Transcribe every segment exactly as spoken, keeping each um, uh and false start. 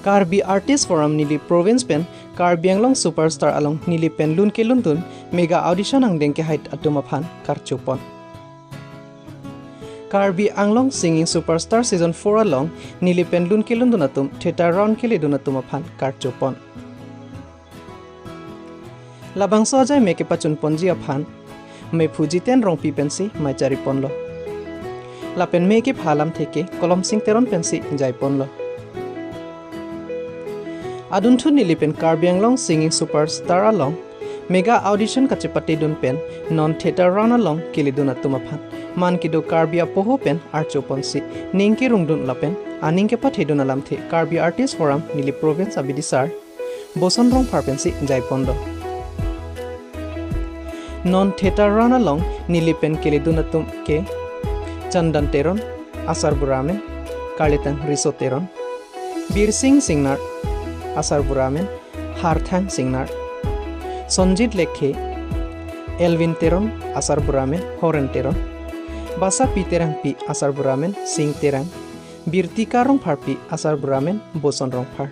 Karbi Artist Forum Nilip Province pen Karbi Anglong Superstar along Nilip pen lun kelundun mega audition angdeng kehai atum aphan karchupon. Karbi Anglong Singing Superstar Season four along Nilip pen lun kelundun atum theater round keledun atum aphan karchupon. Labangso ajai me kepachunponji aphan mephu Jiten Rongpi pensi mei chariponlo. Lapen me kepha alamthe ke Kolom Sing Teron pensi jaiponlo. Adunthu Nilip pen Karbi Anglong Singing Superstar along mega audition kachepatedun pen non theater round along keledun atum aphan man kedo Karbi apoho pen archuponsi ning kerungdun lapen aning kepathedun alamthe Karbi Artist Forum Nilip Province abidisar Boson Rongphar pensi jaiponlo. Non theater round along Nilip pen keledun atum ke Chandan Teron, asarbura amen Karlitang Riso Teron, Birsing Singnar, asarbura amen Harthang Singnar, Sonjit Lekthe, Elvin Teron, asarbura amen Horen Teron, Basapi Terangpi, asarbura amen Sing Terang, Birtika Rongpharpi, asarbura amen Boson Rongphar.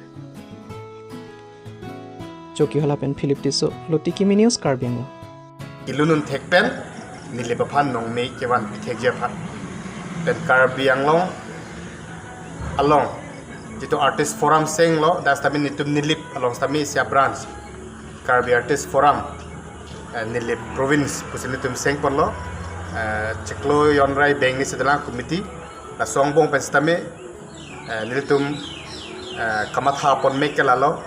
Chokihola pen Philip Tisso, Lotiki News, Karbi Anglong. Kelundun thek pen Nilip aphan nongme kevanpi thekji aphan pen Karbi Anglong along jitu Artist Forum senglo, dak sitame netum Nilip along sitame isi a-branch Karbi Artist Forum, eh, Nilip Province pusi netum sengponlo, eh, chiklo jon ra beng ni sedelang committee, laso angbong pen sitame, eh, nelitum, eh, kamathapon me ke lalo,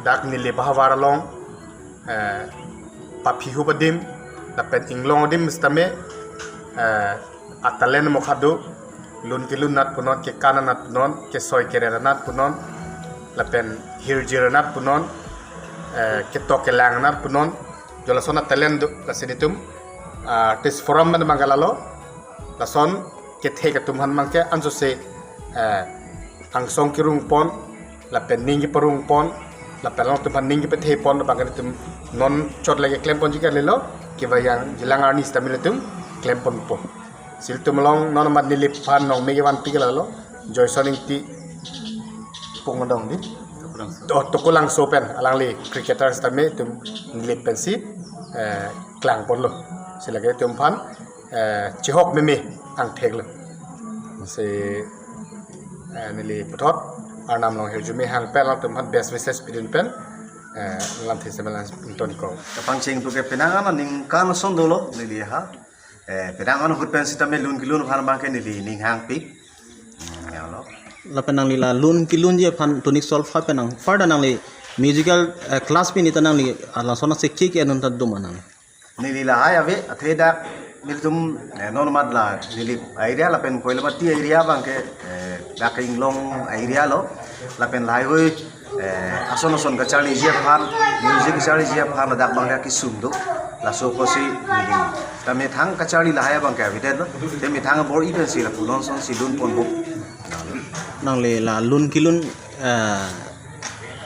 dak Nilip ahavar along, eh, paphihup adim lapen inglong adim sitame, eh, a-talent mokha do, lun kelun anat punon, kekan anat punon, kesoi keren anat punon, lapen hirjir anat punon, eh, ketok kelang anat punon, jo lason a-talent do, lasi netum, ah, Artist Forum pen abang ke lalo, lason kethek atum aphan abang ke ansose, eh, angsong kerungpon, lapen ning keparungpon, lapen alangtum aphan ning kepethepon abang ke netum non chot lake klemponji kalilo, kevang jilang arni sitame netum klemponpo. Lasi netum along non amat Nilip aphan nongme kevanpi ke lalo, Joyson Ingti, pung adong di, oh, Tukulangso pen, alangli cricketer sitame netum Nilip pensi, eh, klangponlo. Lasi lake netum aphan, eh, chihok meme angthek lo. Lasi, eh, neli puthot Arnam along hirjume hang pen alangtum aphan best wishes pidun pen, eh, lamthe semelan toniko. Kapangcheng tu ke penang ano ningkan ason dolo neli ha. Eh, penang ano ahut pen sitame lun kelun aphan abang ke neli ning hangpik. Hmm, ya lo. Lapen nangli la lun kelunji aphan tonic solfa pen nang further nangli musical, eh, class pen ita nangli, ah, lason a-sixty ke anun ta dum anang. Neli lahai ave, athe dak nelitum, eh, non amat la Nilip area lapen Koilamati area abang ke, eh, dak ke inglong area lo, lapen lahai hui, eh, ason ason kacharliji aphan, music kacharliji aphan ladak abang ke kesung do, laso apotsi neli ta methang kacharli lahai abang ke avedet lo, te methang bor-i pensi lapu non asonsi lunponpo. Nangli la lun kelun, eh,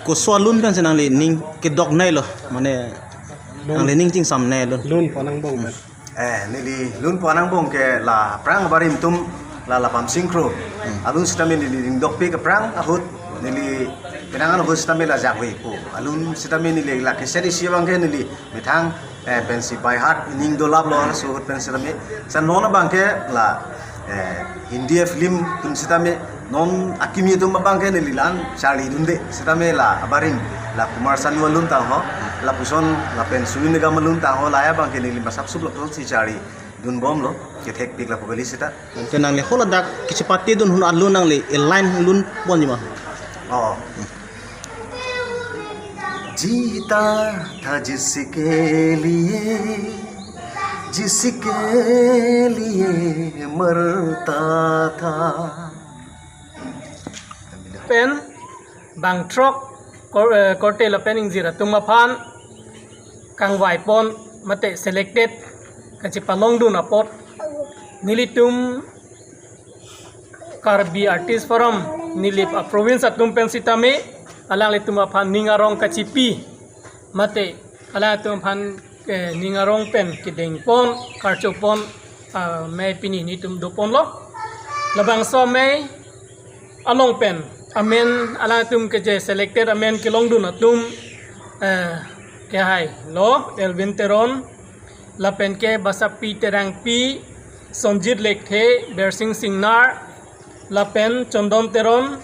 koso alun pensi nangli ning kedoknei lo, mane lun, nangli ning chingsamnei lun. Lunpon angbong pen. Eh, neli lunpon angbong ke la aphrang abarim atum la la Pamsing Kro. Hmm. Alun sitame neli ning dokpik aphrang ahut neli penang ano ahut sitame la jakvepo. Alun sitame neli la cassette isi abang ke neli methang, eh, pensi by heart ning dolap lo laso ahut pen sitame. Lasi non abang ke la, eh, Hindi a-film atum sitame non akimi atum abang ke neli la-an charlidunde sitame la abarim la Kumar Sanu alun tangho, lapuson lapen Soenu Nigam alun tangho, lahai abang ke neli masapsup lapusonsi charlidunbomlo, kethekpik lapu kali seta. Anke nangli hala dak kachepatedun ahut alun nangli a-line lunponji ma? Oh. जीता था जिसके लिए, जिसके लिए मरता था। Pen bangthrok kor-, eh, korte lapen ingjir atum aphan kangvaipon mate selected kachepalongdun apot nelitum Karbi Artist Forum Nilip a-province atum pen sitame alanglitum aphan ning arong kachipi mate alangtum aphan, eh, ning arong pen kedengpon, karchopon, ah, mei pini nelitum doponlo. Labangso mei along pen Amen, alangtum keje selected amen kelongdun atum, eh, kehai lo Elvin Teron, lapen ke Basapi Terangpi, Sonjit Lekthe, Bersing Singnar, lapen Chondon Teron,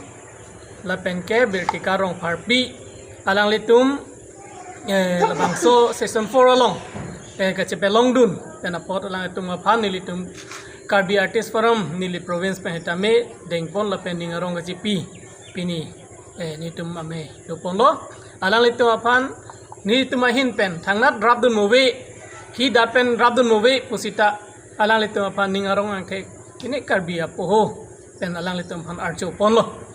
lapen ke Birtika Rongpharpi. Alanglitum, eh, labangso session four along, eh, kachepelongdun pen apot alanglitum aphan nelitum Karbi Artist Forum, neli province pen hetame dengpon lapen ning arong kachepi pini, eh, nelitum ame doponlo. Alanglitum aphan nelitum ahin pen thangnat rapdun move, hidat pen rapdun move pusita alanglitum aphan ning arong angthek kini Karbi apoho pen alanglitum aphan arjuponlo.